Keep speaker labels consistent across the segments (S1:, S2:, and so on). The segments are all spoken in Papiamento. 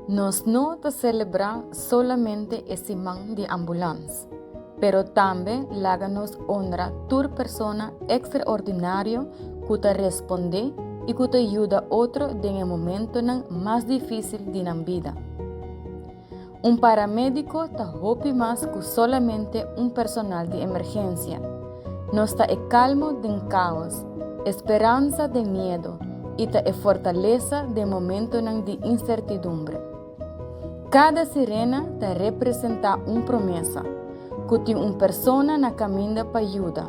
S1: Nos no ta selebrá solamente e siman di ambulans, pero tambe laga nos honra tur persona ekstraordinario ku ta respondé i ku ta yuda otro den e momentonan mas difísil di nan bida. Un paramédiko ta hopi mas ku solamente un personal di emergensia. Nos ta e kalmo den káos, e speransa den miedu i ta e fortalesa den momentonan di insertidumbre. Kada sirena ta representá un promesa, ku tin un persona na kaminda pa yuda,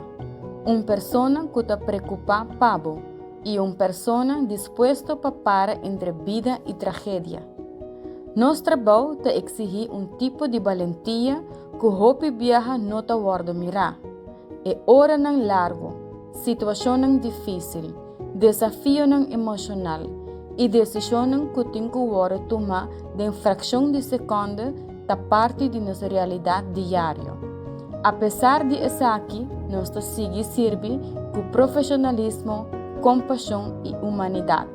S1: un persona ku ta preokupá pa bo i un persona dispuesto pa para entre bida i tragedia. Nos trabou ta eksihí un tipo di balentia ku hopi biaha no ta wòrdu mirá. E oranan largu, situashonnan difísil, desafionan emoshonal i desishonnan ku tin ku wòrdu tumá den frakshon di sekònde ta parti di nos realidat diario. Apesar di esaki, nos ta sigui sirbi ku profeshonalismo, kompashon i humanidat.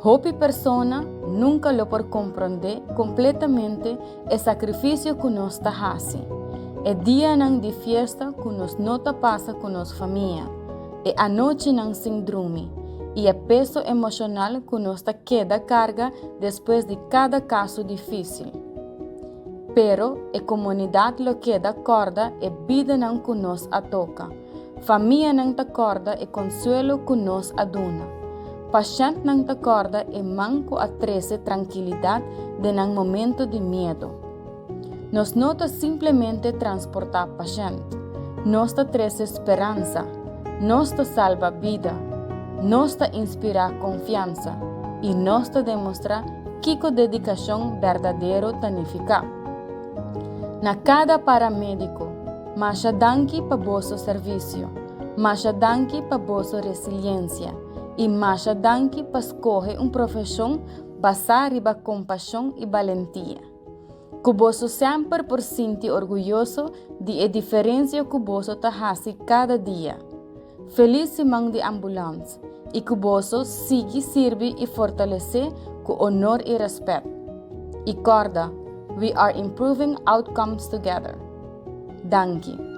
S1: Hopi persona nunka lo por komprondé kompletamente e sakrifisio ku nos ta hasi, e dianan di fiesta ku nos no ta pasa ku nos famia, e anochinan sin drumi i e peso emoshonal ku nos ta keda karga despues di kada kaso difísil. Pero e komunidat lo keda kòrda e bidanan ku nos a toka. Famianan ta kòrda e konsuelo ku nos a duna. Pashèntnan ta kòrda e man ku a trese trankilidat den nan momento di miedu. Nos no ta simplemente transportá pashènt. Nos ta trese speransa. Nos ta salba bida. Nos ta inspirá konfiansa. I nos ta demostrá kiko dedikashon berdadero ta nifiká. Na kada paramédiko, masha danki pa boso servisio, masha danki pa boso resiliensia i masha danki pa skohe un profeshon basá riba kompashon i balentia. Ku boso semper por sinti orguyoso di e diferensia ku boso ta hasi kada dia. Felis siman di ambulans i ku boso sigui sirbi i fortalesé ku honor i rèspèt. I kòrda, we are improving outcomes together. Danki.